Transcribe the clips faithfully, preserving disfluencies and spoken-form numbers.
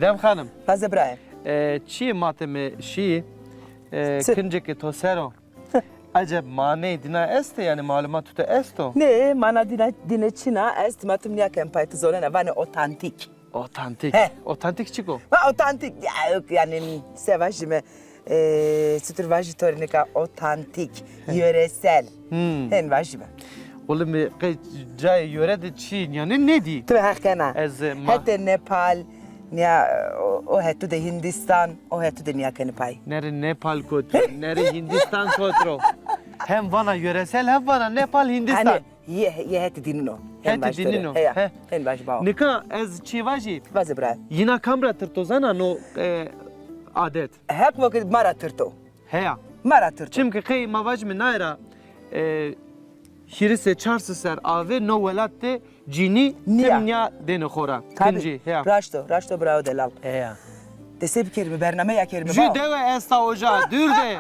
Dem xanim. Vaze birayê. E, çîyê matê mi şî, e, kincê ke to ser o. Eceb maneyê dîna estê, yanî malumat tute esto? Nê, mana dîna, dîne çin a, ez timatim nîya ken pay, ti zonena, vanê otantîk. Otantîk. He. Otantîk çik o? Ha, otantîk, ya, yanî, se vajîme, e, çitur vajî to rê nika otantîk, yöresel. Hmm. Hen vajîme. Oğlum, e, qey cayê yöre de çî, yanî ne dî? Tu heq kena. Ez, e, ma- Hetê Nepal, nîya, o, o hetu de Hindistan, o hetu de nîya kenî pay. Nere Nepal kotro, nere Hindistan kotro. Hem vana yöresel, hem vana Nepal, Hindistan. Hani, ye, ye hetê dînin o. Hetê dînin o. Heya, he. Hen vajî bao. Nika ez çî vajî? Vaze bira. Yina kam ra tirto zana no, e, adet? Heq vakit ma ra tirto. Heya. Ma ra tirto. Çimkî qey ma vajîme naye ra, e, hîris û çar sey ser avê no welat de cînî tim nîya dêne xo ra. Tabî. Kincî, heya. Raşt o, raşt o birawo delal. Heya. De se bikerîme, bername ya kerîme. Jü dewe esta oca, dûr de.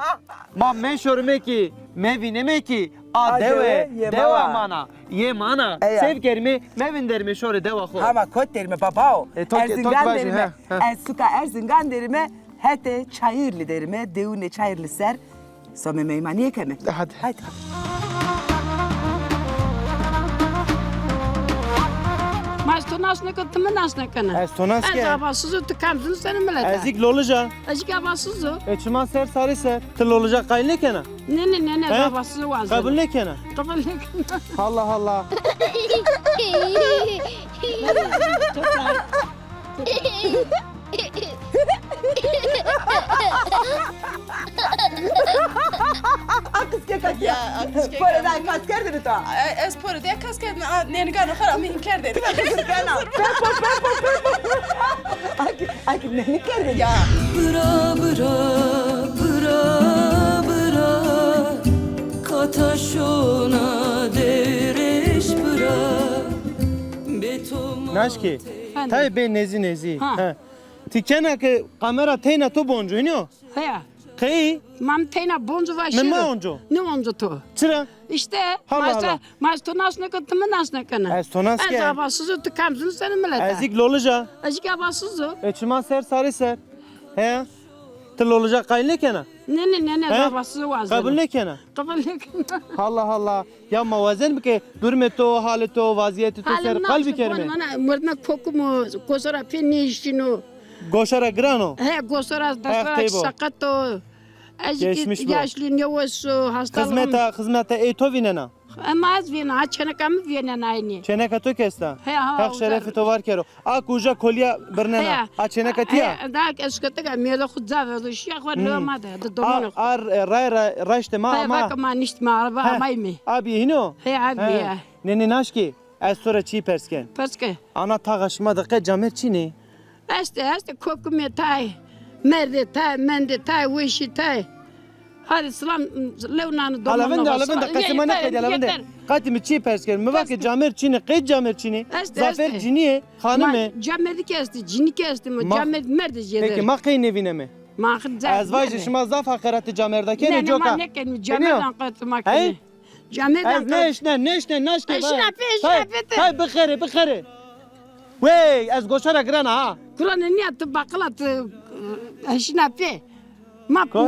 Ma meşorîme kî, mevîneme kî, a dewe, dewe, dewa mana, yê mana. Heya. Se bikerîme, mevinderîme şorê dewa xo. Hama kot derîme babao? E, to, Erzingan derîme. He, he. Ez suka Erzingan derîme. Hetê Çayırlı derîme, dewunê Çayırlı ser, some meymanîye keme. Hadi. Haydi. Ma ez to nas nêken, ti mi nas nêkena. Ez to nas ke. Ez avasiz o, ti kam zî nusena milete. Ez îk lolij a. Ez îk avasiz o. E, çima ser sarî ser. Ti lolija qayîl nêkena? Nê, nê, nê, nê, ez avasiz o, wazena. Qebul nêkena? Qebul nêkena. Allah Allah. A qizkeka kî. Ya, a qizkeka. Pore de kas kerdêne to? E, ez pore de kas kerdêne. A, nênîgana xo ra mi hîn kerdêne. Kena. Pepo, pepo, pepo. Aki, aki nênî kerdêne. Ya. Bira, bira, bira, bira, kata şona dewrêş bira. Bê to ma Naşkî. Efendim? Tayê bê nezî nezî. Ha. He. Ti kena ke kamera teyna to bonco, hînî yo? Heya. Qey? Ma mi teyna bonco va şiro. Mi ma onco? Nê onco to? Çira? Îşte, ma ez to nas nêken, ti mi nas nêkena. Ez to nas ke. Ez avasiz o, ti kam zî nusena milete. Ez îk lolij a. Ez îk avasiz o. E, çima ser sarî ser. Heya. Ti lolija qayîl nêkena? Nê, nê, nê, nê, ez avasiz o, wazena. Qebul nêkena? Qebul nêkena. Allah Allah. Ya ma wazen bike, durumê to, halê to, vazîyetê to ser qal bikerîme. Halê mi na, merdime kokim o, goşa ra pê nêşîno. Goşa ra giran o? He, goşa ra, deşa ra seqet o. Ez kî yaşlî, nêweş o, hastalık. Xizmeta, xizmeta ey to vînena? Ema ez vînena, ha çêneka mi vînena eynî. Çêneka to kî esta? He, ha. Heq şerefê to var kero. A ke uca kolîya birnena. He. A çêneka tîya? He, da ke ez koteka mêrde xo ca verdo, şîya xo lewa ma de, di domanê xo. Ar, e, ray ra, raştê ma ama. He, vake ma niştîme, araba amayme. Abî hînî yo? He, abî, he. Nê, nê, naşkî, ez to ra çî pers ken. Pers ke. Ana taxa şima de qe camêrd çin ê? Estê, estê, kokimê tay, merdê tay, mendê tay, weşî tay. Hadi selam, lew nano domanê xo. Ala vinde, ala vinde, qesê ma nêqedî, ala vinde. Qatî mi çî pers kerd? Mi va ke camêrd çin ê, qey camêrd çin ê? Estê, estê. Zafer cinî yê, xanim ê. Ma camêrdî kî estê, cinî kî estê, ma camêrd merdê jêder. Peki, ma qey nêvîneme? Ma xi zaf. Ez vajî şima zaf heqeretê camêrda kenê, coka. Nê, nê, ma nêkenî, camêrdan qet ma kenê. Camêrdan qet. Ez nêeşne, nêeşne, naşkê. Eşîna pê, eşîna pê ti. Hay bixêrê, bixêrê. Wey, ez goşa ra girena ha. Kurane nîya ti baqila ti, e, eşîna pê. Ma pê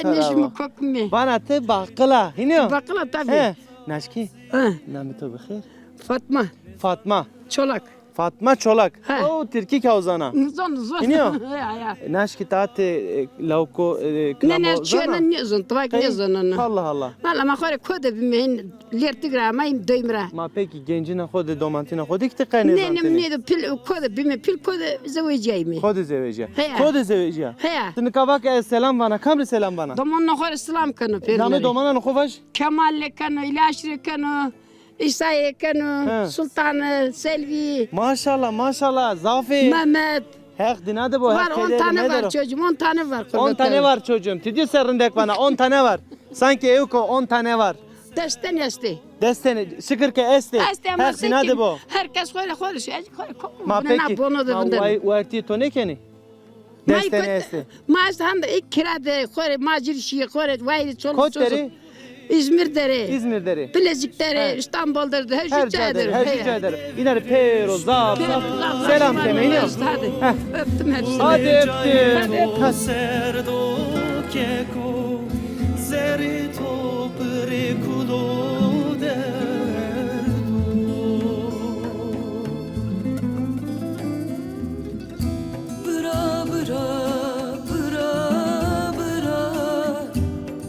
nêşîme kokimê. Vana ti baqila, hînî yo? Baqila tabî. He, naşkî. He. Namê to bixêr? Fatma. Fatma. Çolak. Fatma Çolak. He. O tirkî ke o zana. Zon, zon. Hînî yo? He, he. Naşkî ta ti, e, lawko, e, kilamo zana? Nê, nê, çîyêne nêzon, tivak nêzoneno. Allah Allah. Valla ma xo rê ko de bîme, hên lêrtik ra ama, hên doym ra. Ma pekî gencîna xo de, domantîna xo de kî ti qe nêzanitêne? Nê, nê, nê, pîl ko de bîme, pîl ko de zewecîyayme. Ko de zewecîya? Heya. Ko de zewecîya? Heya. Ti nika va ke ez selam vana, kam rê selam vana? Domanê xo rê selam keno, pêrine rê. Namê domananê xo vaj. Kemal rê keno, Îlaç rê keno. Îsayê keno, Sultanî, Selvî. Maşallah, maşallah, zaf ê. Mehmet. Heq dîna de bo, Heq keder de medero. Var, on tane var çocuğum, on tane var. On tane var çocuğum. Ti dî ser rindek vana, on tane var. Sanki ewko on tane var. Des tenî estê. Des tenî, şikir ke estê. Estê ama Heq dîna de bo. Her kes xo rê, xo rê, xo rê, xo rê, xo rê. Ma peki, ma wertîyê to nêkenî? Des tenî estê. Ma ez hande î kira de xo rê, ma cir şîyê xo rê, wayîrê çoluk çocuğu. Kot derî? İzmir dere. İzmir dere. Bilecik dere, İstanbul dere, her şey dere. Her şey dere. İneri pêro, zaf, zaf. Selam keme, iniyo. Hadi. Öptüm hepsini. Hadi öptüm. Hadi. Serdo keko, zerê toprê kulo derdo. Bira, bira, bira, bira,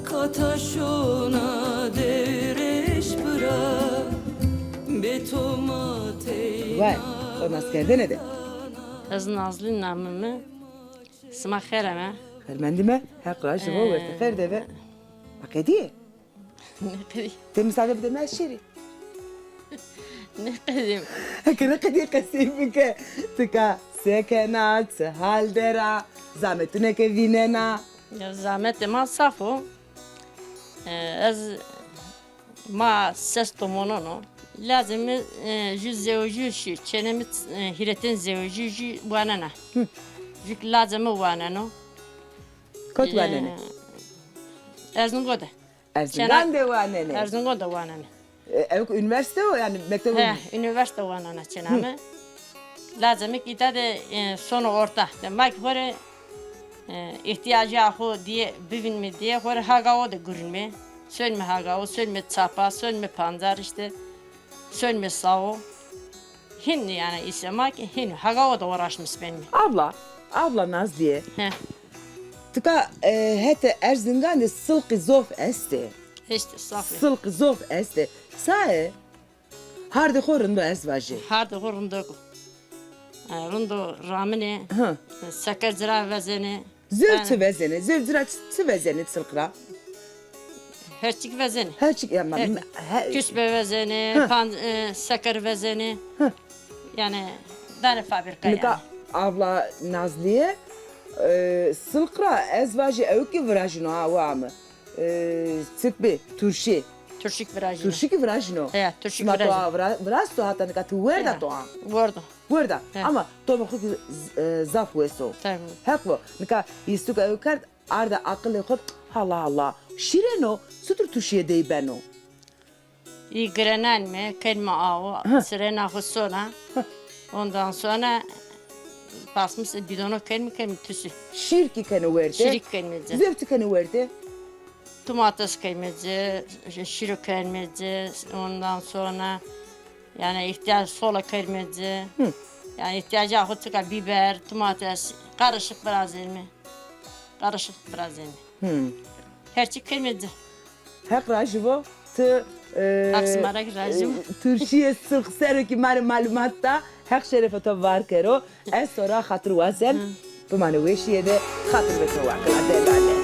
kata şona dewrêş bira, bê to ma teyna. Vay, o naskerdene de. Ez Nazlîn namê mi. Sima xêr ame. Xêrmendîme, Heq raji vo werte xêr de be. Ma qedîye? Nêqedî. Ti misade bide mi ez şêrî. Nêqedî. Eke nêqedî qesey bike. Ti ka se kena, çi hal der a, zametûneke vînena? Ya, zametê ma saf o. E, ez, ma ses tomonon o. Lazê mi, e, jû zewejîyo şî, çênê mi, e, hîretên zewejîyo jû wanena. Jû ki lazê mi waneno. Kot wanenê? E, Erzingo de. Erzingan de wanenê? Erzingan de wanenê. E, ewk unîversîte o, yanî mekteb? He, unîversîte wanena çêna mi. Lazê mi ki îta de, e, sono orta. De ma ki xo rê, e, îhtîyacê xo dîye bivînme dîye, xo rê Hagawo de gurinme. Sonme Hagawo, sonme Çapa, sonme Pancar îşte. Sonme Sawo. Hîn yanî îşê ma ki hîn Hagawo de uğraşmış benme. Abla, abla Nazlîye. He. Tika, e, hetê Erzingan de silqî zof estê. Hiştî, zaf ê. Silqî zof estê. Sae, hardê xo rindo ez vajî. Hardê xo rindo ko. E, rindo raminê. Hı. Seker ci ra vezenê. Zewf çi vezenê? Zewf ci ra çi, çi vezenê silq ra? Her çik vezenê. Her çik, ya, ma, he, küspe vezenê, pan-, e, seker vezenê. Hı. Yanî danê fabrîka yanî. Nika abla Nazlîye, e, silq ra ez vajî ewk ki virajîno ha, wa mi. E, çik bi, turşî. Turşî ki virajîno. Turşî ki virajîno. He, turşî ki virajîno. Sima to a vira-, virasto, hata nika ti werda to a? Werdo. Werda. He. Ama tomê xo ki z-, e, zaf wes o. Tabii. Heq vo. Nika îstuk ew kerd, arda aqilê xo, hala hala. Şîreno, sutur turşîye dey beno. Î girenenme, kenme awo, sirena xo sona. Ondan sonra basmış bidono kenme, kenme tüsü. Şîr ki kenê werte? Şîr ki kenme ci. Zewf çi kenê werte? Domates kenme ci, şîro kenme ci, ondan sonra yanî îhtîyac sola kenme ci. Hı. Yanî îhtîyacê xo çika biber, domates, karışık virazenme. Karışık virazenme. Hı. Her çi kenme ci. Heq rajî vo, ti, e, Heq sima ra kî rajî vo. E, turşîyê silq ser o kî ma rê malumat da, Heq şerefê to var kero. Ez to ra xatir wazen, bimanê weşîye de, xatir ve to war kena delale.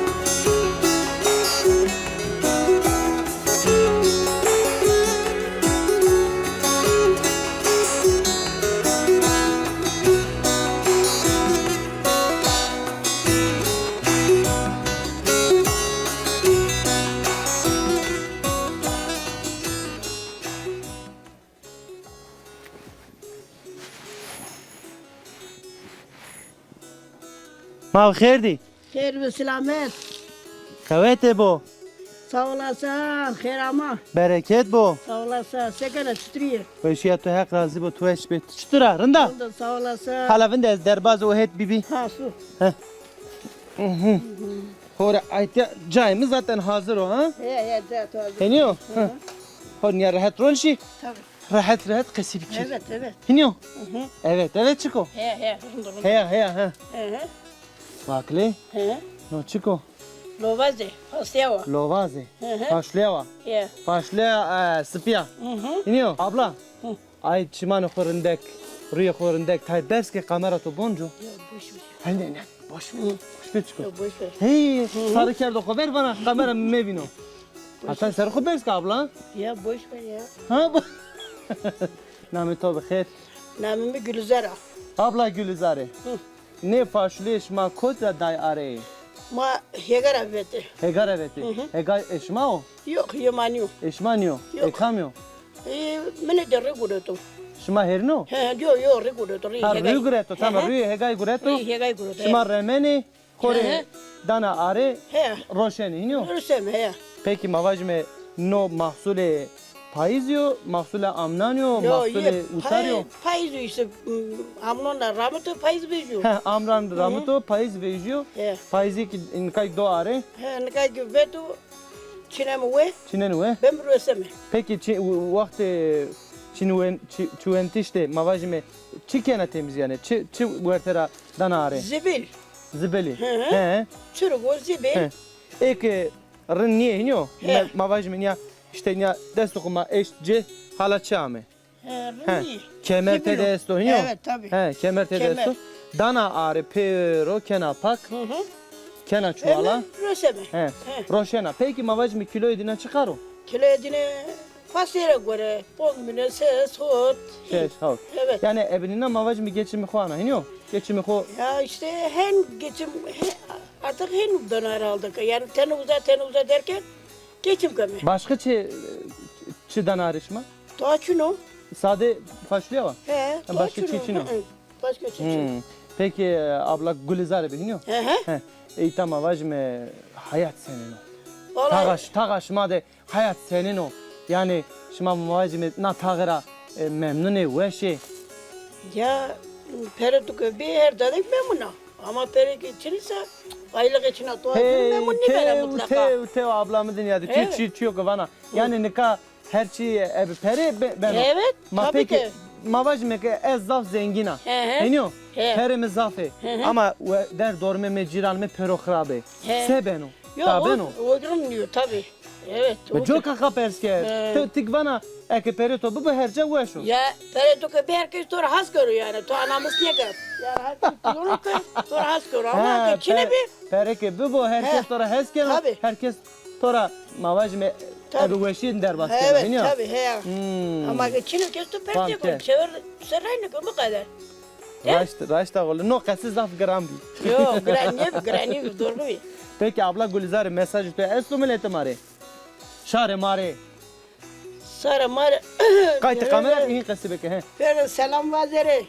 Ma xêr dî. Xêr ve selamet. Qewete bo. Sağ olasın, xêr ama. Bereket bo. Sağ olasın. Se kena, çitur î? Weşîya to, Heq razî bo, to weş bê. Çitur a, rind a? Rind a, sağ olasın. Hala vinde ez derbaz o het bîbî. Ha, su. Heh. Hı hı. Hore aytya cayê mi zaten hazir o, ha? He, he, cayê to hazir. Henî yo? Hı hı. Hor nîya rehet ronişî? Tabii. Rehet rehet qesî bikir. Evet, evet. Hinî yo? Hı hı. Evet, evet, çik o? He, he, rind o, rind o. Heya, heya, he. Hı hı. Vakilê? He. No çik o? Lovazê, fasulye wa. Lovazê. Hı hı. Fasulye wa. He. Fasulye, e, sipî ya. Hı hı. Hinî yo? Abla. Hı. Ay çimanê xo rindek, rûyê xo rindek, tay bes ke kamera to bonco. Ya, boş ver. Hende ne? Boş ver. Hı. Boş ver çik o. Ya, boş ver. Hey, hı hı, sarı kerdo xo ver bana, kamera mevîno. Hatta ser xo bes ke abla. Ya, boş ver ya. Ha, bo-, namê to bi xêr. Namê mi Gülizar a. Abla Gülizare. Hı. Nê fasuleyê şima kot ra day areyê? Ma hêga ra vetê. Hêga ra vetê. Hı hı. Hêgay ê şima o? Yok, yê ma nîyo. Ê şima nîyo? Yok. Ê kam yo? Ê, mi nê de rê gureto. Şima hêrîn o? He, yo, yo, rê gureto, rê hêgay. Ha, rê gureto, tamam, rê hêgay gureto. Rê hêgay gureto, he. Şima remenê, xo rê dana arê, roşenê, hînî yo? Roşenê, he. Peki, ma vajîme, no mahsulê payîzî yo, mahsulê amnan yo, yo, mahsulê utarî yo? Payîz, payîz o îşte, m, amnan ra ramito payîz vejîyo. He, amnan ramito payîz vejîyo. He. Payîzî kî nikay do arê. He, nikay kî veto çîneme we. Çînenê we. Beme roseme. Peki çi, wextê çînwen-, çi-, çîwentişte ma vajîme çi kena temizîyane? Çi, çi werte ra dana arê? Zibil. Zibilî. Hı hı. He. Çirgo, zibil. He. Ê ke rind nîyê hînî yo. He. Me-, ma vajîme nîya, îşte nîya destê xo ma eşt ci, hala çi ame? He, rind nîyê. Kemer tede esto hînî yo? Evet, tabii. He, kemer tede esto. Dana arê pêro kena pak. Hı hı. Kena çuwala. Hemen roseme. He. He. Roşena. Peki ma vajîme kîloyê dîna çiqar o? Kîloyê dîne faslîye ra gore, ponc mîne, ses, hot. Ses, hot. Evet. Yanî ebe nîna ma vajîme geçimê xo ana, hînî yo? Geçimê xo. Ya işte hen geçim, he, artık hen dana herhalde. Yani tene uza, tene uza derken geçim keme. Başka çi, çi dana arê şima? Daha çin o. Sade fasulye wa? He, daha çin o. Başka çi çin o? Hı hı. Başka çi çin o. Hmm. Peki, e, abla Gulizare bi hînî yo? He he. He. Ey, tamam, vajîme hayat senîn o? Vallahi. Taxa ş-, taxa şima de hayat senîn o? Yanî şima vajîme na taxe ra, e, memnun ê, weş ê? Ya, pere tu ke bî her ca de memnun a. Ama pere ke çin îsa, aylık çin a, tu memnun nîbena mutlaka. Tew, tew, abla mi din ya de. Çi, çi, çiyo ke vana. Yanî nika her çî ebe pere be-, beno. Evet, tabii ki. Ma vajîme ke ez zaf zengîn a. He he. Hênî yo? He. Perê mi zaf ê. Hı hı. Ama we-, der dormê mi, cîranê mi pêro xirab ê. He. Se beno? Yo, ta beno? O, o durum diyor tabii. Evet. Mi coka xo pers kerd. He. Ti, ti kî vana eke perê to bibo her ca weş o. Ya, perê to ke bî her kes to ra has kero yani. To anamis nêkerd. Yani her kes to ra has kero. Ama ke çine bî? Pere ke bibo her kes to ra hes keno. Tabii. Her kes to ra ma vajîme ebe weşîye derbas kena. Evet, tabii, he. Hmm. Ama ke çine kes to pers nêkeno. Çever serray nêkeno, bu kadar. Raşt, raşt a wele. No qesî zaf giran bî. Yo, giran nêbî, giran nêbî, doğru bî. Peki abla Gulizare, mesajê to esto miletê ma rê? Şarê ma rê? Şarê ma rê. Qaytê kamera, hîn qesî bike, he. Pere selam vazere.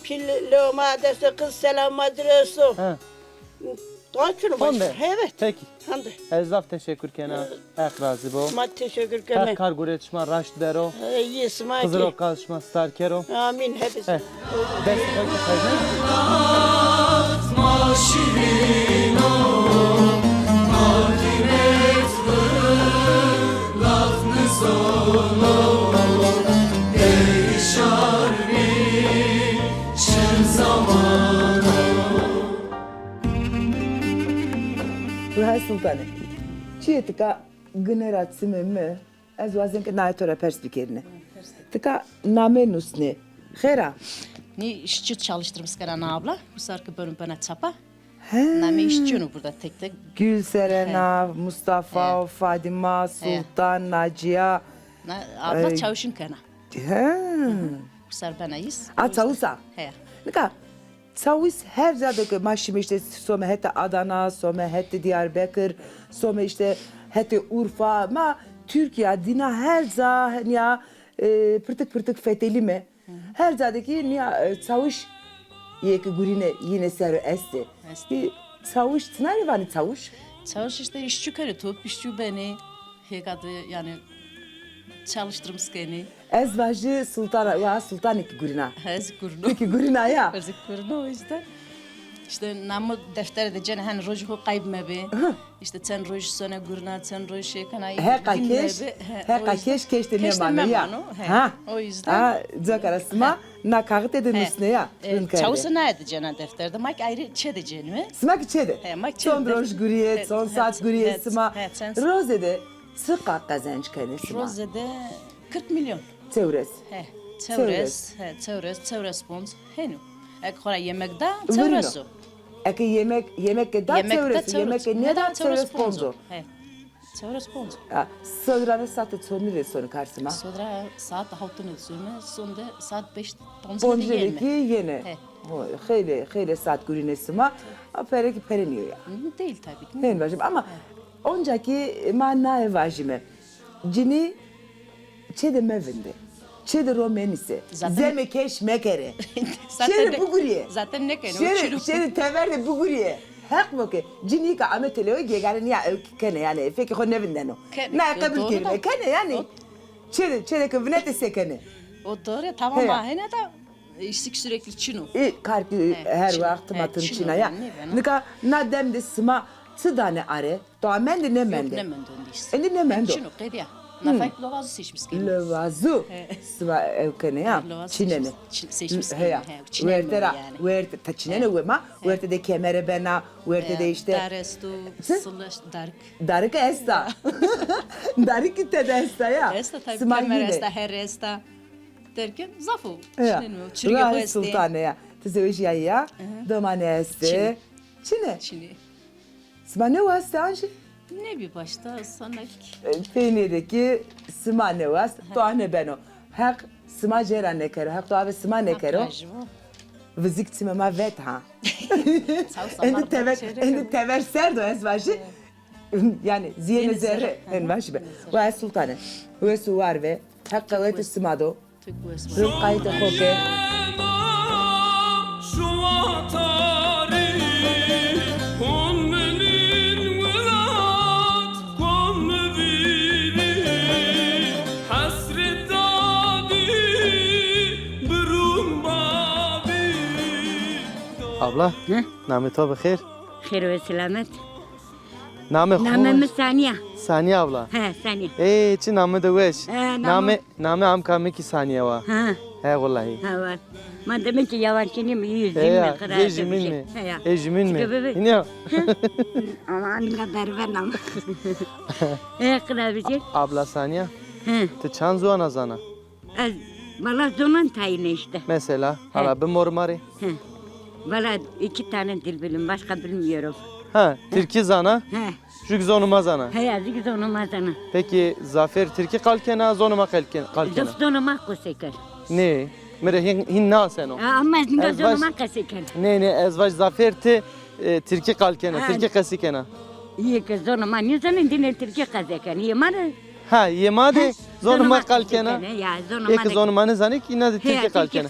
Pîl lewa ma destê qiz selam ma dir esto. He. Daha çin o başka. Evet. Peki. Hande. Ez zaf teşekkür kena. Heq razî bo. Ma teşekkür kena. Heq kar guret şima raşt bero. Ey, sima kî. Xizir û kal şima star kero. Amîn, hepsi. He. Dest xo kî xezen. Ruha Sultanê. Çiyê tika gine ra çimê mi, ez wazen ke naye to ra pers bikerîne. Tika name nusnê. Xêr a? Nî işçi çalıştırmış kena na abla. Usar ki beno bena çapa. He. Namê îşçîyûn o burada tek tek. Gülseren a, Mustafa, Fadima, Sultan, Naciya. Na abla çawişîn kena. He. Usar bena îs. A çawis a? He. Nika çawis her ca de ke ma şîme îşte some hetê Adana, some hetê Diyarbekir, some îşte hetê Urfa. Ma Tirkîya dîna her ca nîya, e, pirtik pirtik fetelîme. Her ca de kî nîya, e, çawîş yê ke gurîne yîne ser o estê. Estê. Ê, çawîş çina rê vanê çawîş? Çawîş îşte îşçî kenê, top îşçî benê. Hêka de yanî çalıştırmış kenê. Ez vajî Sultan, wa Sultanê kî gurîna. Ez gurîno. Ti kî gurîna ya. Ez gurîno o yüzden. Îşte namo deftere de cêne, hen rojê xo qayb mebe. Hı. Îşte çend roj sone gurna, çend roj şey kena, heqa keş, heqa keş keş de nêmano ya. Ha. O yüzden. Ha, coka ra sima na kaxite de nusne ya. Rind kerde. Çawise naye de cena defter de. Ma ki ayrı çê de cenime. Sima ki çê de. He, ma ki çê de. Çond roj guriye, çond saat guriye sima. Roze de çiqa qezenc kenê sima? Roze de kırk milyon. Çewres. He, çewres, he, çewres, çewres ponc. Heno. Eke xora yemek da, çewres o. Eke yemek, yemek ke da çewres o, yemek ke nêda çewres ponc o. He. Çewres ponc o. Ha, sodra de saate çondî de sonê kar sima? Sodra saat hawtine de sonê, sonde saat beş, poncine de yene. Poncine de kî yene. He. Xeylê, xeylê saat gurîne sima. A pere kî pere nîyo ya. Değil tabii ki. Hên vajîme ama onca kî ma naye vajîme. Cinî çê de mevinde. Çê de ro menîse. Zeme keş mekere. Çê de bigurîye. Zaten nêkeno. Çê de, çê de tever de bigurîye. Heq bo ke cinîka ame telewe gegane nîya ewk kene yanî fekê xo nêvindeno. Kene, naya qebul kerîme. Kene yanî. Çêde, çêde ke vinete se kenê? O doğru, tamam. Ama hene de, e, istik sürekli çin o. E, kar ki her wext ma tim çin a ya. Nika na dem de sima çi danê are? To amende nêmende? Yok, nêmendo îndî îşte. Endî nêmendo. Çin o, qediya. Na fek lovazu seçmiş kenê. Lovazu. Sima ew kenê ya. Çinenê. Seçmiş kenê. Werte ra, werte, ta çinenê we ma, werte de kemere bena, werte de îşte. Dar esto, sılaş, dark. Darik esta. Darik ki tede esta ya. Esta tabii, kemer esta, her esta. Derken zaf o. Ya. Çinenî o. Çirge xo estê. Sultane ya. Ti zewejîyayî ya. Domanê estê. Çine. Çine. Sima nêwastê anjî? Ne bi başta sana ki. E, peynîye de ki sima nêwast. To ane beno. Heq sima cêra nêkero. Heq to ave sima nêkero. Vizik çime ma vet ha. Endî tever, endî tever serd o ez vajî. Yanî zîyêne zerre en vajî be. Wa ez sultane. Wes û war ve. Heq qewetê sima do. Rind qayîtê xo ke. Abla, namê to bi xêr? Xêr ve selamet. Namê xo? Namê mi Saniye. Saniye abla. He, Saniye. Ê, çi namê de weş. He, namê. Namê, namê amka mi kî Saniye wa. Ha. He, wellahî. Ha, wa. Ma demek ki yawancı nîme, yî jumîn mi, qira. Yê jumîn mi? He, ya. Ê jumîn mi? Hînî ya. Ama anîka berber nam. He, qira bijî. Abla Saniye. He. Ti çand ziwana zana? Ez, valla zonan tayîne îşte. Mesela, hala bimor ma rê. He. Valla iki tane dil biliyorum, başka bilmiyorum. Ha, tirkî zana? He. Jû kî zonê ma zana? He, ez kî zonê ma zana. Peki, zafêr tirkî qal kena, zonê ma qal ken-, qal kena? Zaf zonê ma qesey ken. Nê, mi rê hîn, hîn naseno. Ha, ama ez nîka zonê ma qesey ken. Nê, nê, ez vaj zafêr ti, e, tirkî qal kena, tirkî qesey kena. Yê ke zonê ma nêzanên, dîne tirkî qesey ken. Yê ma rê Ha, yê ma de zonê ma qal kena. Ê ke zonê ma nêzanê kî, îna de tirkî qal kena.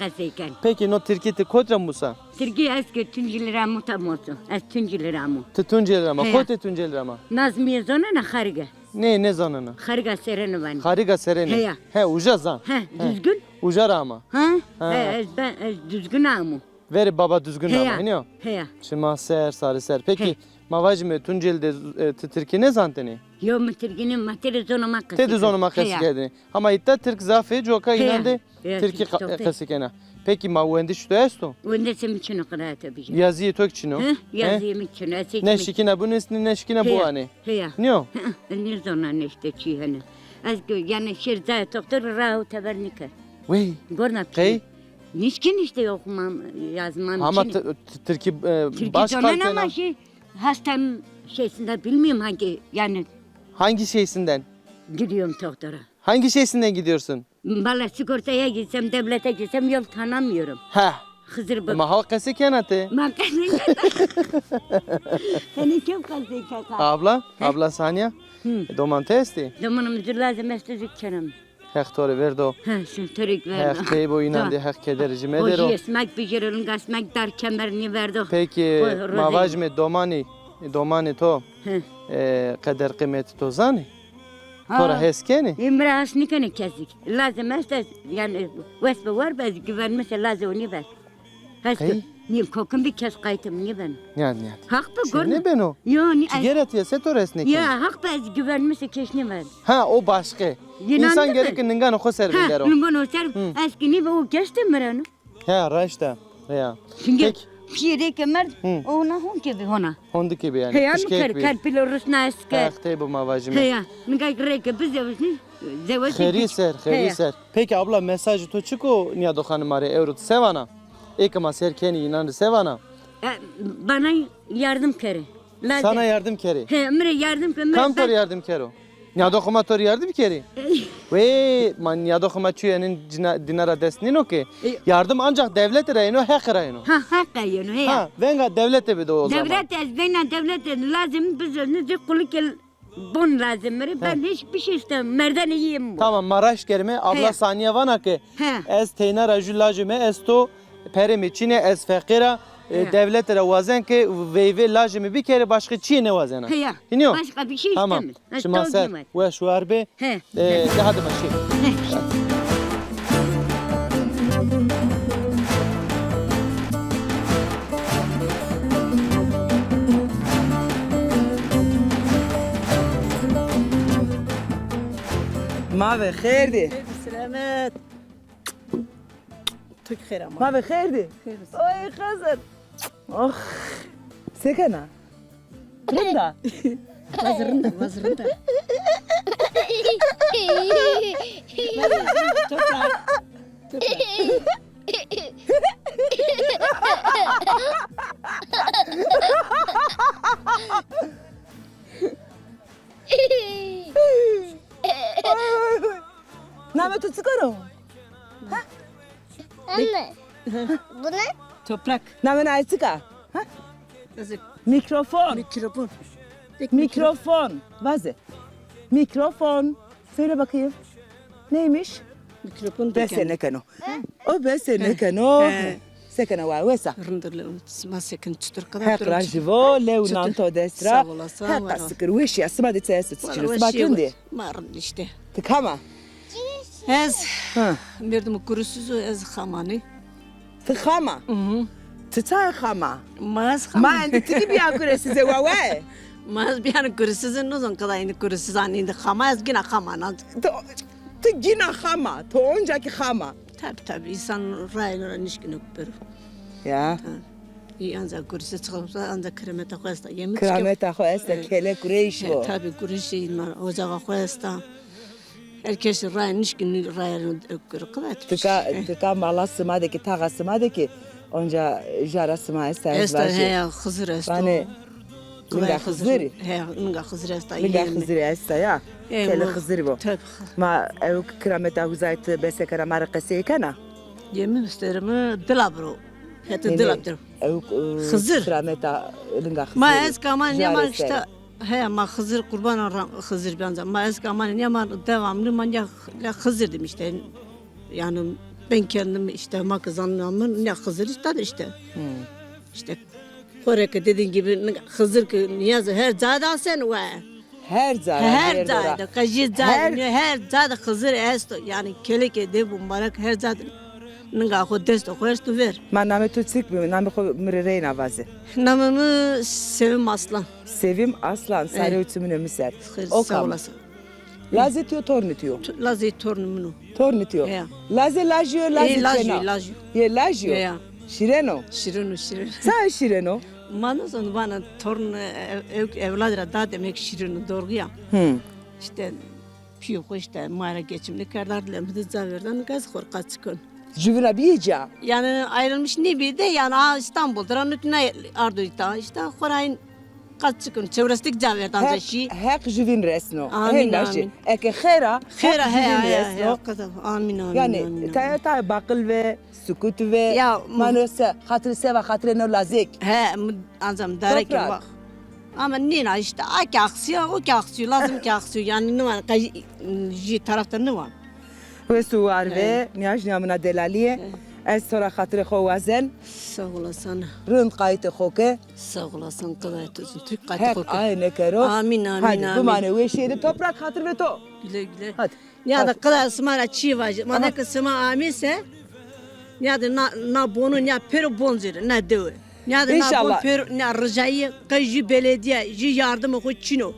Peki, no tirkî ti kotî ra musa? Tirkî ez ke Tunceli ra muta moto. Ez Tunceli ra mo. Ti Tunceli ra ma. Kotê Tunceli ra ma? Nazmîye zonena, Xarîge. Nê, nêzonena. Xarîga Sereni vanê. Xarîga Sereni. Heya. He, uca zan. He, Duzgin. Uca ra ama. Ha? He, ez ben, ez Duzgin amo. Verê Baba Duzgin ama, hînî yo? Heya. Çima ser, sarî ser. Peki, ma vajîme Tunceli de, e, ti tirkî nêzantenê? Yo, mi tirkî nê, ma têrê zonê ma qesey kerdê. Têde zonê ma qesey kerdê. Hama îta tirk zaf ê, coka înan de tirkî qesey kena. Peki, ma wendişê to esto? Wendişê mi çin o, qiraye to bijî. Yazîyê to kî çin o? He? Yazîyê mi çin o. Nêşikîna binusnê, nêşikîna biwanê. Heya. Nîyo? Nêzonanê îşte çi hene. Ez, yanî, şêr cayê toxtor ra ho teber nîke. Wey. Gorna. Qey? Nişkin işte, okumam, yazmam için. Ama t-, t-, tirkî, e, tirkî baş zonena kal kena. Ama şey, hastam şeysinden bilmiyorum hangi, yani. Hangi şeysinden? Gidiyorum doktora. Hangi şeysinden gidiyorsun? Valla sigortaya gitsem, devlete gitsem yol tanımıyorum. He. Xizir bak. Ma ha qesey kena ti. Ma qesey kena. Seni kim qesey kena? Abla, abla Saniye. Hı. Doman ti estî? Domanım lazım estî zikçenim. Heq to rê verdo. He, şin to rê verdo. Heq tey bo, înan de Heq keder jî medero. Hojî esmek bijêro, linga esmek dar kemer nêverdo. Peki, ma vajîme domanî, domanê to, e, qeder qîmetê to zanê? To ra hes kenê? Ê, mi ra hes nêkenê kesî. Lazim est ez, yanî, wes bi war be, ez güvenmişe lazê o nêver. Hes ke, nî kokim bî kes qaytê mi nêbeno. Nîyad, nîyad. Heq bi gorna. Nêbeno. Yo, nî. Çi geretîye, se to res nêkeno? Ya, heq bi ez güvenmişe kes nêbeno. Ha, o başqe. Însan gereke ninganê xo ser bindero. Ha, ninganê xo ser, ez kî nîbe o kes de mireno. Ha, raşt a. Ya. Çünkü pîyê rê ke merd, ona hon ke bî hona. Hon de ke bî yanî. Heya, mi ker, ker pîlo rusna eske. Heq tey bo ma vajîme. Heya, ninga rê ke bizewicnî, zewicnî. Xêrî ser, xêrî ser. Peki abla, mesajê to çik o nîyadoxanê ma rê ewro ti se vana? Ê ke ma ser kenî înan rê se vana? E, bana yardım kerê. Sana yardım kerê? He, mi rê yardım ke. Kam to rê yardım kero? Nîyadoxê ma to rê yardım kerê? Ey. Wê, ma nîyadoxê ma çuye nin cina-, dîna ra dest nîno ke. Ey. Yardım ancak devlete ra yeno, Heqe ra yeno. Ha, Heqe yeno, he. Ha, venga devlete bido o zaman. Devlet, ez veyna devlete lazim bizewicnî, zî qulikê bon lazim mi rê. Ben hiçbir şey istemem. Merdanê yî mi bo. Tamam, ma raşt kerîme. Abla Saniye vana ke ez teyna ra jû lajê mi esto, perê mi çin ê, ez feqîr a, E, dewlete ra wazen ke veyvê lajê mi bikerê, başka çiyê nêwazena. Heya. Hînî yo? Başka bir şey istemem. Tamam. Ha, şima ser weş war bê. He. E, de hadi başlayalım. He. Ma ve xêr dî. Selamet. Tu xêr ama. Ma ve xêr dî. Xêr. Oy Xizir. Oh. Se kena? Rind a? Vaz rind a, vaz rind a. Toprak. Toprak. Namê to çi karo? Anne. Bu ne? Toprak. Namê naye çik a? Ha? Mikrofon. Mikrofon. Mikrofon. Vaze. Mikrofon. Söyle bakayım. Neymiş? Mikrofon. Bese nêkeno. O bese nêkeno. He. Se kena wa, wes a? Rind o, lew, sima se ken, çitur qeda? Heq razî bo, lew nan to dest ra. Sağ olasın. Heq sikir, weşîya, sima de çi esto, çi çin o, sima kî rind ê? Ma rind işte. Ti kam a? Ez merdim kursuz o, ez xamanî. Ti xam a? Hı hı. Ti çayê xam a? Ma ez xam a. Ma endî ti kî bîya kursuz ê, wa wa. Ma ez bîyane kursuz ê, nizon qeda endî kursuz a, endî xam a, ez gina xam a. Ti, ti gina xam a, ti onca kî xam a. Tabi, tabi, însan rayê no ra nişkîno biro. Ya. Ha. Î anca kursuz çixirsa, anca kirameta xo esta. Yemi çike. Kirameta xo esta, kelek reyş bo. Tabi, kursuz, ocaxa xo esta. Her kes rayê nişkîno, rayê no kiro. Tika, tika mala sima de kî, taxa sima de kî, onca jara sima esta, ez vajî. Esta, heya, Xizir esto. Vanê, Linga Xizirî? He, linga Xizirî esta. Linga Xizirî esta ya. Kelê Xizirî bo. Tabi. Ma ew kirameta huzayê ti bese kena, ma rê qesey kena? Yemi misterimi dila biro. Hetê dila biro. Ew, e, Xizir. Kirameta linga Xizirî. Ma ez kaman ya ma işte, he, ma Xizir, qurban ra Xizir bî anca. Ma ez kaman ya ma devamlı ma ya, ya Xizir dedim işte. Yani ben kendim işte ma kızanlamın ya Xizir işte, işte. İşte Xo rê ke dediğin gibi Xizir ki niyaz her cayda sen we. Her cayda, her cayda, qejî cayda, her cayda Xizir esto. Yani kelekê de mubarek her cayda ninga xo dest xo esto ver. Ma namê to çik bi? Namê xo mi rê reyna vaze. Namê mi Sevim Aslan. Sevim Aslan, sarê û çimunê mi ser. Xêr, sağ olasın. Lazê to yo, tornê to yo? Lazê tornê min o. Tornê to yo. Heya. Lazê lajî yo, lazê çêna? Lajî yo, lajî yo. Yê lajî yo? Heya. Şîrên o? Şîrên o, şîrên. Çayê şîrên o? Ma nizon vana torn, e, ew, ewlad ra da demek şîrên o, doğru ya. Hı. İşte pîyê xo işte ma ra geçimini kerdar, lê mi de ca verdan, gaz xo rê qat çikon. Jüvîna bîyê ca? Yani ayrılmış nêbî de, yani a İstanbul de ra nut ne ardo îta, işte xo ra in qat çikon, çewreslik ca verdan de şî. Heq jüvîn resno. Amîn, amîn. Eke xêr a, xêr a, heq jüvîn resno. Amîn, amîn. Yani taya taya baqil ve, sukut ve. Ya, mano se, xatir seva, xatir no lazek. He, anca mi dare ke. Ama nîna işte, a ke axsîya, o ke axsîyo, lazim ke axsîyo. Yani nîwan, jî tarafta nîwan. Wes û war ve, niyaj nîya mina delalîye. Ez to ra xatirê xo wazen. Sağ olasın. Rind qayîtê xo ke. Sağ olasın, qedayê to zî, tu qayîtê xo ke. Heq aye nêkero. Amîn, amîn, amîn. Hadi, bimane weşîye de, toprak, xatir ve to. Güle güle. Hadi. Nîya de qeda sima ra çî vajî. Ma de ke sima amî se, nîya de na, na bono, nîya pêro bon zî rê, na dewe. Nîya de na bon pêro, nîya ricayî, qey jî belediye, jî yardimê xo çin o.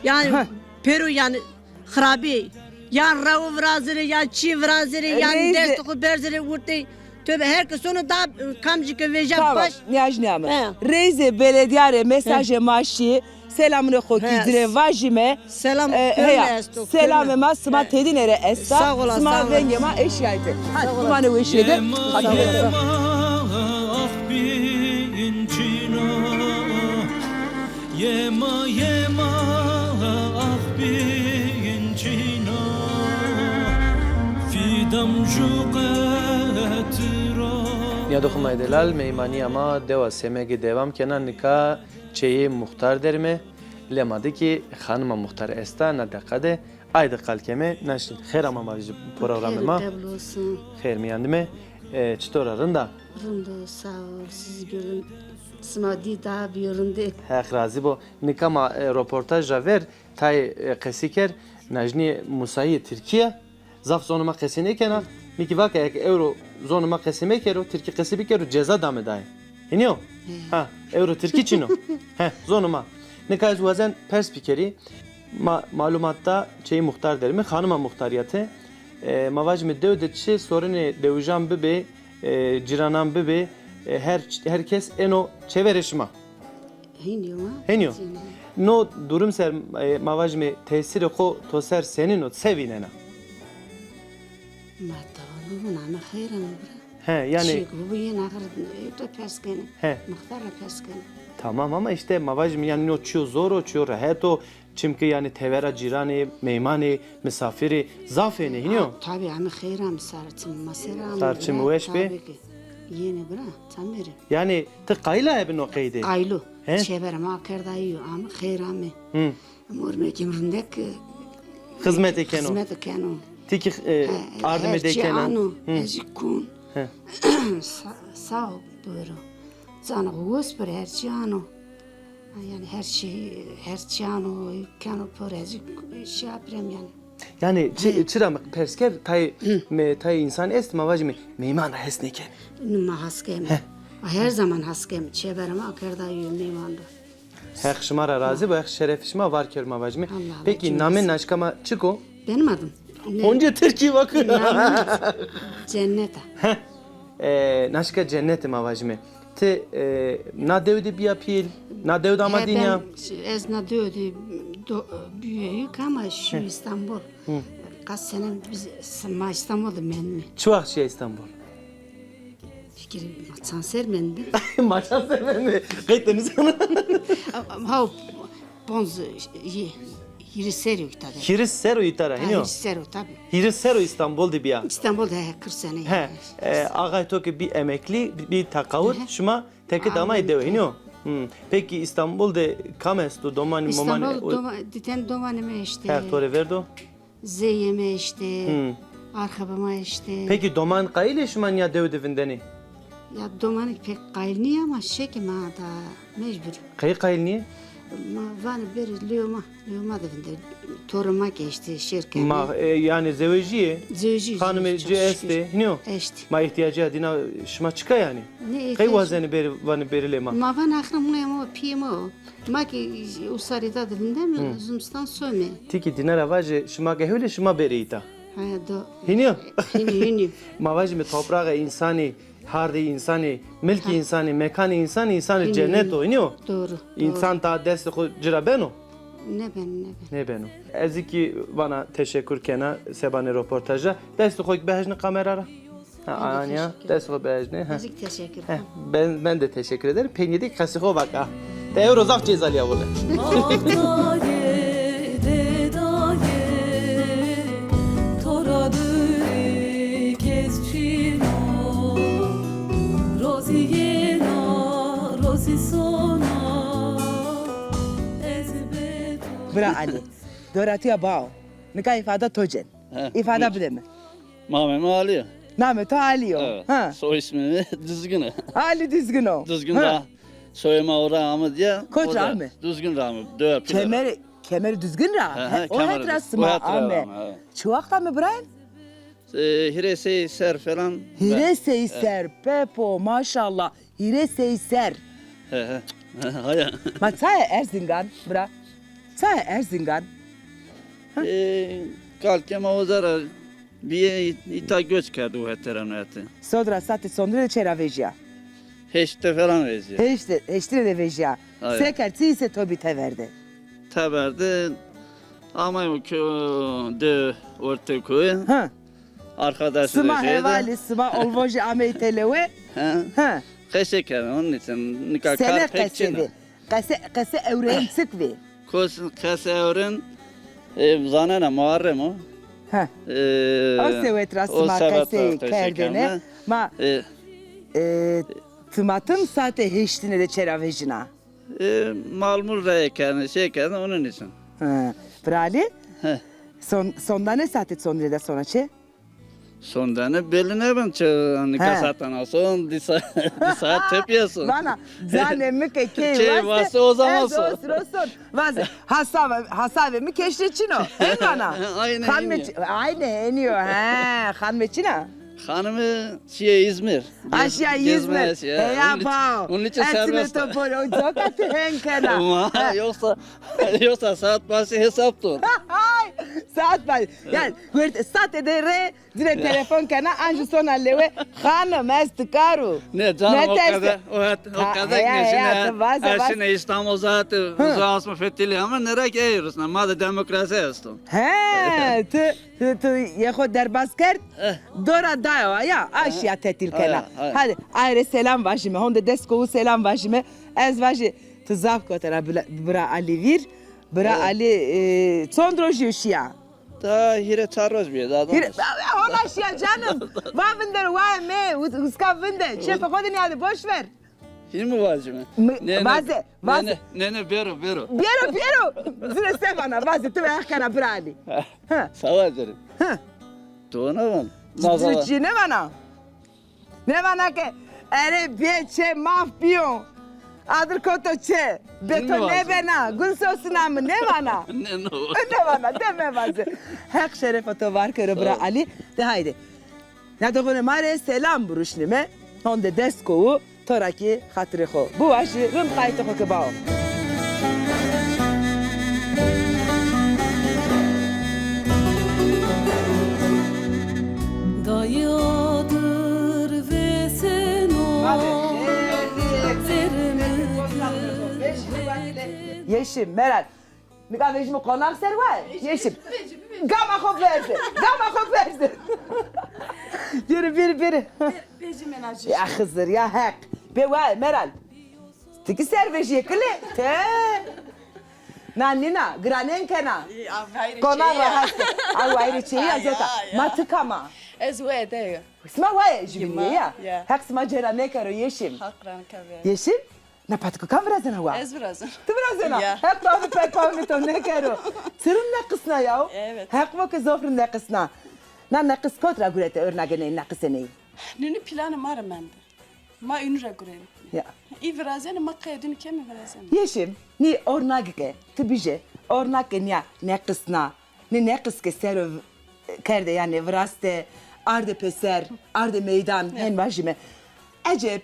Yani pêro yani xirabî. Ya rew virazirê, ya çî virazirê, ya dest xo berzirê wurtê. Tövbe, her kes onu da, kamcî ke vêja baş. Niyaj nîyame. Reyzê belediya rê mesajê ma şî. Selamûnê xo kî ci rê vajîme. Selam, e, heya. Selamê ma sima tedîne rê esta. Sağ ola, sima vengê ma eşîyayte. Hadi, bimane weşîye de. Hadi. Yema, yema, ah bîn çîno, fîdam ju qetro. Nîyadoxê ma yê delal, meymanîya ma dewa Semegî dewam kena, nika çeyê muxtar derime. Lê ma de kî xanima muxtar esta, na deqa de. Ayde qal keme, naşin. Xêr ama ma vîjî programê ma. Xêr mîyan dime. E, çitor a, rind a? Rind o, sağ ol. Siz görün, sima dî daha bir rind ê. Heq razî bo. Nika ma, e, roportaj ra ver, tayê, e, qesî ker, najnîyê Musayî yê Tirkî ya. Zaf zonê ma qesî nêkena. Mi kî vake eke ewro zonê ma qesî mekero, tirkî qesî bikero, ceza dame daye. Hînî yo? He. Ha, ewro tirkî çin o. He, zonê ma. Nika ez wazen pers bikerî. Ma, malumat da çeyî muxtar der mi, xanima muxtarîyate. E, ma vajîme dew de çi sorinê dewijan bibê, e, cîranan bibê, e, her, her kes êno çêverê şima. Hênî yo ma. Hênî yo. Hênî. No durum ser, e, ma vajîme tesîrê xo to ser senîn o, se vînena? Ma tawa nêvûn, ame xeyr ame bira. He, yanî. Çîyêk bû, yê naxir, e, to pers kenê. He. Muxtar ra pers kenê. Tamam ama îşte ma vajîme yanî no çîyo zor o, çîyo rehet o. Çimkî yanî tevera cîranê, meymanê, misafirê zaf ênê, hînî yo? Tabî, ame xeyr ame, sar çim ma ser ame. Sar çim weş bê. Tabî ki. Yenê bira, çamerê. Yanî ti qayîl a ebe no qeydê? Qayîl o. He? Çêverê ma kerda yo, ame xeyr ame. Hı. Mormekî mi rindek, e, xizmetê keno. Xizmetê keno. Ti kî, e, ardimê dê kena? He, her çî ano, ez jî kon. He. Sa-, sağ ol, buyurun. Canê xo wes biro, her çî ano. Yanî her çî, her çî ano, keno pir, ez jî şey yapirem yanî. Yanî çi-, çira mi pers kerd, tayê, me, tayê însan est, ma vajîme meyman ra hes nêkenê. Ma has keme. He. Her zaman has keme. Çêverê ma kerda yo meyman ra. Heq şima ra razî bo, Heq şerefê şima var kero ma vajîme. Pekî namê naşka ma çik o? Benim adım. Onca Tirkî bak. Namê Cennet a. Heh. E, naşka Cennetî ma vajîme. Ti, e, na dew de bîya pîl, na dew de ama dînya? He, ben, ez na dew de do-, büyüyük ama şu İstanbul. Hı. Kaç sene biz, ma İstanbul de mendîme. Çi wext şîya İstanbul? Fikir, ma çand ser mendî. Ma çand ser mendî. Qeyd de nizana. Ha, ponz, hîris serrî o îta de. Hîris serrî o îta ra, hînî yo? Hîris serrî o, tabî. Hîris serrî o İstanbul de bîya? İstanbul de, he, kırk sene. He, e, axay to ke bî emeklî, bî, bî teqawul, şima teke de amayî dewe, hînî yo? Hı. Pekî İstanbul de kam esto? Domanî, momanî? İstanbul, doma-, diten domanê mi eştê. Heq to rê verdo. Zeyê mi eştê, arxebê ma eştê. Pekî doman qayîl ê şima nîya dew de vindenê? Ya domanî pek qayîl nîyê ama şekê ma da mecbur. Qey qayîl nîyê? Ma vanê berê lêwê ma, lêwê ma de vinde. Torê ma kî eştê, şêr kenê. Ma, e, yanî zewejîyê? Zewejî, xanimê ci estê, hînî yo? Eştê. Ma îhtîyacîya dîna şima çik a yanî? Qey wazenê berê, vanê berê lê ma? Ma vanê axir moyê ma, pîyê ma o. Ma kî usarî da de vindeme, zimistan some. Ti kî dîna ra vaje, şima ke hewlê şima bêrê îta. He, do. Hînî yo? Hînî, hînî. Ma vajîme topraxê însanî, hardê însanî, milkê însanî, mekanê însanî, însanê cennet o, hînî yo? Doğru, doğru. Însan ta destê xo ci ra beno? Nêbeno, nêbeno. Nêbeno. Ez kî vana teşekur kena seba nê roportaja. Destê xo kî bihejne kamera ra. Ha, Anya, dest xo bejne. Ha. Ez kî teşekkür ederim. Ben, ben de teşekkür ederim. Peynî de qesê xo vaka. Te ewro zaf cêzalîya wele. Bira Ali. Doratîya bao. Nika îfada to cen. He, îfada bide mi. Namê mi Ali yo. Namê to Ali yo. Evet. Ha. Soy ismi mi Düzgün o. Ali Düzgün o. Düzgün da. Soyê ma ora ame diye. Koç ra ame? Düzgün ra ame. Döver pîle ra. Kemer, Kemer Düzgün ra. He, he, o het ra sima ame. Çi wext ame bira? E, hîrê sey ser falan. Hîrê sey ser, pepo, maşallah. Hîrê sey ser. He, he. Haya. Ma çayê Erzingan, bira? Çayê Erzingan? E, kalkê ma oza ra bîye, îta göç kerdo, hetera no hete. Sod ra saetê çondine de çê ra vejîya? Heşte falan vejîya. Heşte, heştine de vejîya. Haya. Se kerd, çi îse to bî tever de? Teber de amayme kö-, de ortê koyî. Ha. Arkadaşî de şeyde. Sima hevalî, sima olvojî ameyî telewe. He. He. Qesê kerdî, onun için nika kar pek çin o. Sene qesê vî? Qese, qese ewrên çik vî? Kos-, qesê ewrên, e, zanena Muharrem o. He. E, o sewet ra sima qesey kerdêne. Ma, e, e, timatim saetê heştine de çê ra vejîna. E, mal mul reye kerdêne, şey kerdêne, onun için. He. Bira Ali? He. Son, sondane saetê çondine de sona çê? Sondene belli ne ben çi, nika saatana son, di sa-, di saat tepeye son. Vana, canê mi ke key waste, o zaman son. Vaze, hasave, hasave mi keşre çino. Hen vana. Aynen. Hanme çi-, aynen heniyo. He, hanme çina. Hanımı şiye İzmir. Aşiya İzmir. Heya bao. Onun için serbest. Topol o coka ti hen kena. Ama yoksa, yoksa saat başı hesap dur. Ay, saat başı. Yani, saat edere Direkt telefon kena, anji sona lewe, xanim, ez ti karu. Ne canım, o kadar, o, o kadar ne, şine, şine İstanbul zaten, uza asma fetili ama nereye gidiyoruz? Ma da demokrasi esto. He, tu, tu, tu, yexo derbaz kerd, dora dayo, ya, aşiya tetil kena. Hadi, ayrı selam vajime, honde deskovu selam vajime, ez vaji, tu zaf kotera bira, bira Ali vir, bira Ali, e, çond roji şiya. Da hîrê çar roj bîye, da. Hîrê, hona şîya canım. Va vinder, wa me, uska vinde. Şefe xo de nîyade, boş ver. Hîn mi vacime? Vaze, vaze. Ne, ne, bêro, bêro. Bêro, bêro. Zire se vana, vaze, tu ve heq kena bira Alî. Sawa derim. Tu ona van. Çi ne vana? Nêvana ke erê bê çê maf bîyo. Adir koto çê. Bê to nêbena. Gun sosina mi nêvana. Nêvana. De mevaze. Heq şerefa to var kero bira Alî. De haydi. Na doxonê ma rê selam buruşnime. Honde dest kowu. To ra kî xatirê xo biwajî, rind qaytê xo ke bao. Dayî adir vêseno. Yeşim, Meral. Nika vejîme qonax ser wa. Yeşim. Gama xo verze. Gama xo verze. Biri, biri, biri. Vejîme na. Ya Xizir, ya Heq. Bê wa Meral. Ti kî ser vejîye kile. Te. Na nîna, giranên kena. Qonax ra heste. Aw ayrı çeyi ya zota. Ma ti kam a? Ez wede yo. Sima waye jübinîye ya. Heq sima cêra nêkero Yeşim. Haq ra nêkero. Yeşim? Na patiko kam virazena wa? Ez virazena. Ti virazena? Ya. Heq pawnî pek pawnî to nêkero. Ti rind neqisna yaw. Evet. Heq vo ke zof rind neqisna. Na neqis kot ra gurete, örnage ney neqisê ney? Nûnû planê ma ra mende. Ma ünü ra gurên. Ya. Î virazene, ma qey dûnî keme virazene. Yeşim, nî örnage ke ti bije, örnage nîya neqisna. Nê neqis ke sero kerde, yanî viraste, arde pêser, arde meydan, hen vajîme. Eceb,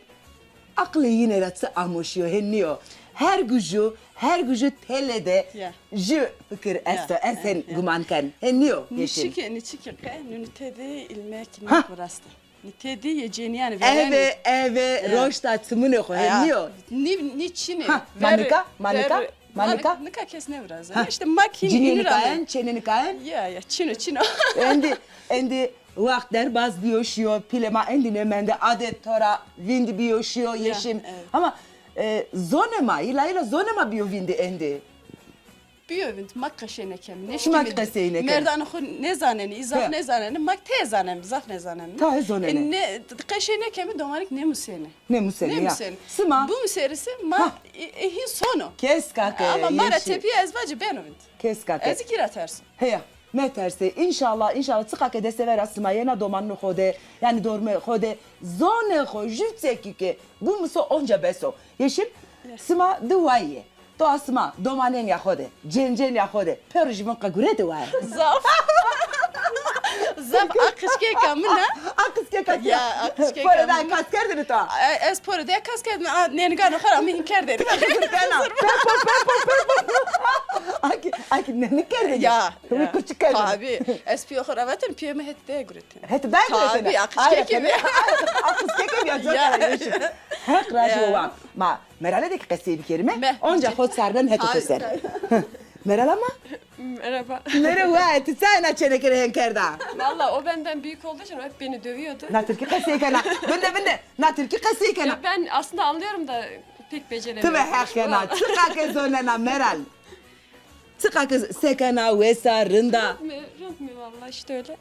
aqilê yîne ra çi amo şîyo, hen nîyo. Her guju, her guju tele de ju fikir esto, ez hen guman ken. Hen nîyo, Yeşim? Nîçike, nîçike qe, nûnû tede îlmek nî viraste. Nî tedî yê cenîyanî verênî. Eve, eve, roşta çimunê xo, hen nîyo? Nî, nî çinê. Ha, ma nika, ma nika, ma nika? Nika kes nêviraze. Ha. Îşte ma kî cinî nikayen, çênê nikayen? Ya, ya, çino, çino. Endî, endî waxt derbaz bîyo şîyo, pîlê ma endî nêmende, adet to ra vîndî bîyo şîyo, Yeşim. Evet. Ama, e, zonê ma, îla îla zonê ma bîyo vîndî endî. Bîyo vind, ma qesey nêkemî. Şima qesey nêkemî. Merdanê xo nêzanenî, î zaf nêzanenî, ma tê zanenî, zaf nêzanenî. Tayê zonenî. E, nê, qesey nêkemî, domanik nêmusenî. Nêmusenî ya. Nêmusenî. Sima? Bimuserîse ma, e, e, hîn sono. Keska ke. Ama ma ra tepîya ez vacî beno vind. Keska ke. Ez kî ra terso. Heya, metersê. Înşallah, înşallah. Çiqa ke destê vera sima yena domanunê xo de, yanî dormê xo de, zonê xo, jû çekî ke bimuso onca bes o. Yeşim, sima di wayî yê. To a sima, domanênîya xo de, cêncênîya xo de, pêro jî vin qe gurete waye. Zaf. Zaf a qijkêka min a. A qijkêka ya. Ya, a qijkêka min. Pore de kas kerdêne to? E, ez pore de kas kerdêne. A, nênîganê xo ra mi hîn kerdêne. Ti ke Xizir kena. Pepo, pepo, pepo. Akî, akî nênî kerdêne. Ya, ya. Wî kuçik kerdêne. Tabî. Ez pîyê xo ra vatêne, pîyê mi hetê de guretêne. Hetê de guretêne? Tabî, a qijkêke mi. A qijkêke mi ya, coka ra Yeşim. Heq raşt wa. Ma Meralê de kî qesey bikerîme. Onca xo sarnen heto xo ser. Meral ama? Merhaba. Merhaba, ti çayê na çêneke rê hen kerda? Valla o benden büyük olduğu için o hep beni dövüyordu. Na tirkî qesey kena. Vinde, vinde. Na tirkî qesey kena. Ya ben aslında anlıyorum da pek beceremiyorum. Ti ve heq kena. Çiqa ke zonena Meral. Çiqa ke sekena, wes a, rind a? Rind mi? Rind mi valla, işte öyle.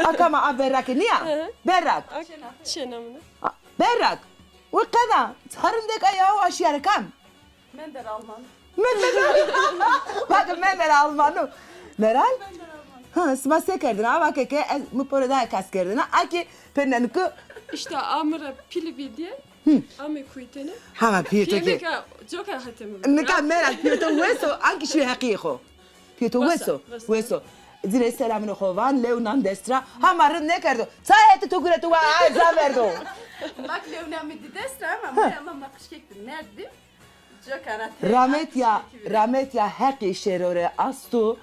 A kam a, a berrake nîya? Hı hı. Berrak. Çêna mi ne? A, berrak. Wi qeda, ça rindek a yaw, a şîyare kam? Mender Alman. Mender. Bakın, Mender Almanu. Meral? Mender Alman. Ha, sima se kerdina? Ava ke ke ez mi pore daha kas kerdina. A ki pêrneniko. İşte amira pili bî diye. Ame kuytene. Hama piyê to ke. Piyê ke coka hetê mi. Nika meral piyê to wes o, anki şî heqî xo. Piyê to wes o. Wes o. Zî rê selamino xo van, lew nan dest ra. Hama rind nêkerdo. Ça hetê to gureto wa, ay, za verdo. Bak, lew na mi di dest ra ama, ama ma qişkek di, merd di. Ramet ya, ramet ya heqî şêro rê asto.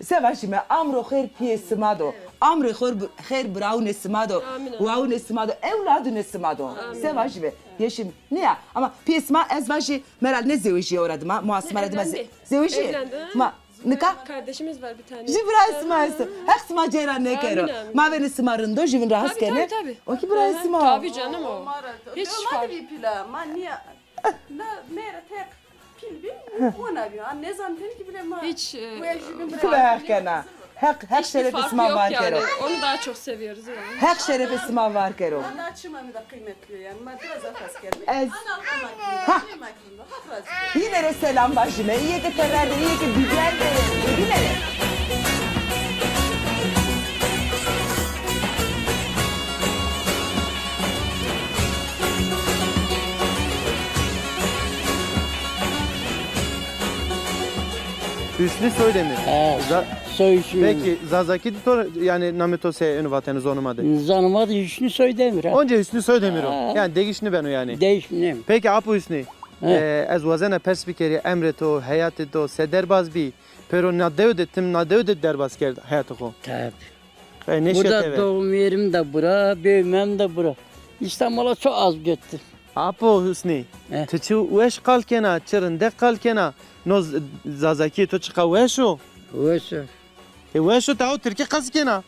Se vajîme, amro xêr piyê sima do. Amrê xor bi-, xêr birawunê sima do. Wawunê sima do. Ewladunê sima do. Se vajîme, Yeşim, nîya. Ama piyê sima ez vajî, meral nêzewejîye ora dima, moa sima ra dima ze-, zewejîye. Evlendi, ha? Ma, nika? Kardeşimiz var bir tane. Jî birayê sima esto. Heq sima cêra nêkero. Amin, amin. Ma vênê sima rind o, jîvin rahat kenê. Tabii, tabii. O kî birayê sima o. Tabii canım o. Hiç fark. Ma nîya. Na mêra tek pîl bî, wina bî. An nêzan tenî kî bile ma. Hiç, e, kue jûbîn bira. Heq kena. Heq, Heq şerefê sima var kero. Onu daha çok seviyoruz yani. Heq şerefê sima var kero. Ana çima mi de qîmetli yani. Ma biraz efes kerme. Ez. Ana, ana, ana, ana, ana, ana. Yine de selam vajîme. Îyê ke tever de, îyê ke dîgel de, bibîne. Hüsnü Soydemir. Ha, Za-, soy Hüsnü. Peki, Zazakî de to, yani, namê to se eno vatene zonê ma de? Zonê ma de Hüsnü Soydemir, ha. Onca Hüsnü Soydemir o. Ha. Yani, değiş nêbeno yani. Değiş nêbeno. Peki, Apo Hüsnü, He. E, ez wazena pers bikerî, emrê to, heyatê to, se derbaz bî? Pêro na dew de, tim na dew de derbaz kerd heyatê xo? Tabi. E, nêşîya tever. Burada doğum yerim de bura, büyümem de bura. İstanbul'a çok az gittim. Apo Hüsnî, He. Ti çi weş qal kena, çi rindek qal kena. No z-, Zazakîyê to çiqa weş o? Weş o. E, weş o, taw tirkî qesî kena.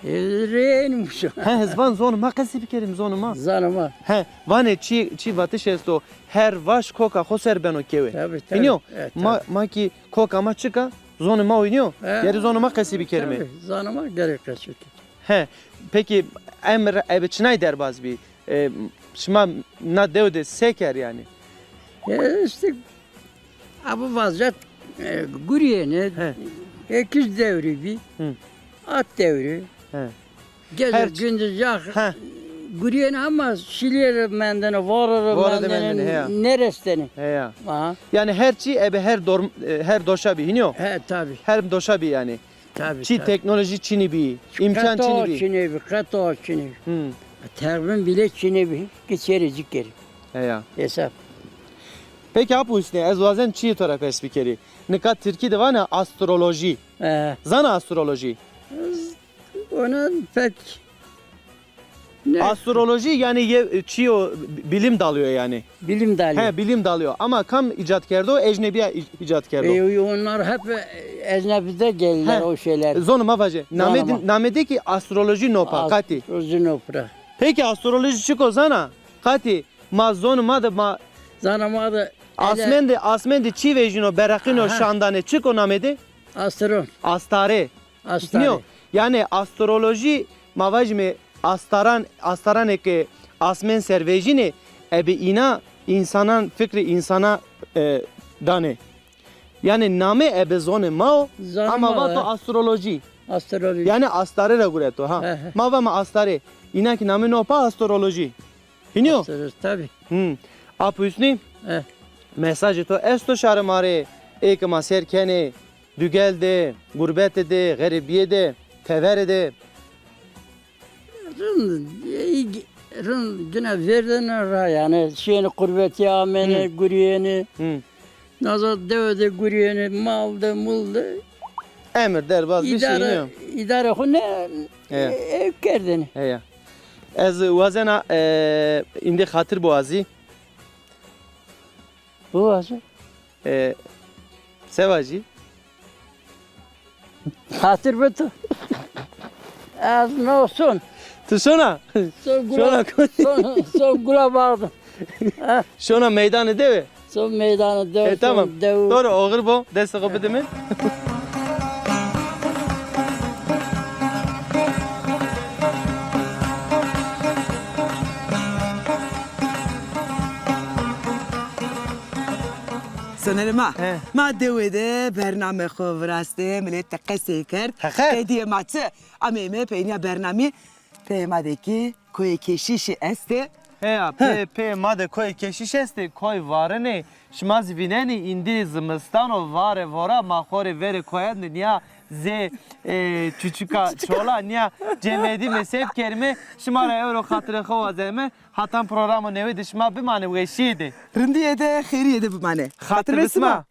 E, rênî muşo. He, ziwan zonê ma qesî bikerîm, zonê ma. Zonê ma. He, vanê çî, çî vatiş esto, her vaş koka xo ser beno kewe. Tabii, tabii. Hînî yo? Evet, ma, tabii. Ma kî koka ma çik a, zonê ma o, hînî yo? He. Gerê zonê ma qesî bikerîme. Tabii, zonê ma gerek qesî bikerîme. He, peki emir ebe çinay derbaz bî? E, şima na dew de se ker yanî? E, işte, Abi vaziyet, e, gurîyêne, He. Ekiz devrî bî, Hı. At devrî. He. Gece Her ç-, gündüz yax, he. Gurîyêne ama şilîye de mendene, vore de mendene, heya. Nêrestene. Heya. Ha. Yani her çî ebe her dorm-, e, her doşa bî, hînî yo? He, tabi. Her doşa bî yani. Tabi, tabi. Çî teknolojî çinî bî, îmkan çinî bî. Qeta çinî bî, qeta çinî bî. Hı. Teqvîm bîle çinî bî, ki çerê ci kerî. Heya. Hesap. Peki Apo Hüsnî, ez wazen çîyê to ra pers bikerî. Nika tirkî de vanê astrolojî. He. Zana astrolojî? Ona pek ne? Astrolojî yani ye-, çîyo, bilim dalî yo yani. Bilim dalî yo. He, bilim dalî yo. Ama kam îcad kerdo? Ecnebîya î-, îcad kerdo. E, onlar hep, e, ecnebî de geldiler o şeyler. Zonê ma vaje. Namê de, namê de kî astrolojî no pa, qatî. Astrolojî no pa. Peki astrolojî çik o zana? Qatî ma zonê ma de ma... Zana ma de. Asmên de, asmên de çî vejîno, bereqîno, şan danê. Çik o namê de? Asteron. Astare. Astare. Nîyo. Yani astrolojî, ma vajîme astaran, astaranê ke asmên ser vejînê, ebe îna însanan, fikrê însana, e, danê. Yani name ebe zonê ma o, ama vato astrolojî. Astrolojî. Yani astare ra gureto, ha. He, he. Ma vame astare. Înan kî name no pa astrolojî. Hînî yo? Astrolojî, tabi. Hı. Apo Hüsnî, mesajê to esto şarê ma rê, ê ke ma ser kenê, dugel de, gurbete de, xerîbîye de, tevere de? Rind, ey, rind gina verdene ra, yani şîyêne qurbetî, amêne, gurîyêne. Hı. Naza dewe de gurîyêne, mal de, mul de. Emir derbaz bî, şey nîyo. Îdare xo ne, e, kerdêne. Heya. Ez wazena, e, îndî xatir biwazî. Biwazî. E, se vajî? Xatir bi tu. Ez no son. Tu sona? Son gula, son, son gula bağdım. Şona meydanê dewe? Son meydanê dewe. E, tamam. Doğru, oxir bo. Destê xo bide mi. Sonerê ma. He. Ma dewe de bername xo viraştê, milet de qesey kerd. Heqe. Qedîyê ma çi? Ameyme peynîya bernamî, peyê ma de kî koyê keşîşî estê. Heya, pê, pê ma de koyê keşîş estê, koy varinê. Şima zî vînenî, îndî zimistan o, vare vora, ma xo rê verê koyan de nîya zê, e, çuçuka çola nîya cemedîme, sep kerîme. Şima ra ewro xatirê xo wazeme. Hatan programo newe de şima bimanê, weşîye de. Rindîye de, xeyrîye de bimanê. Xatir bi sima.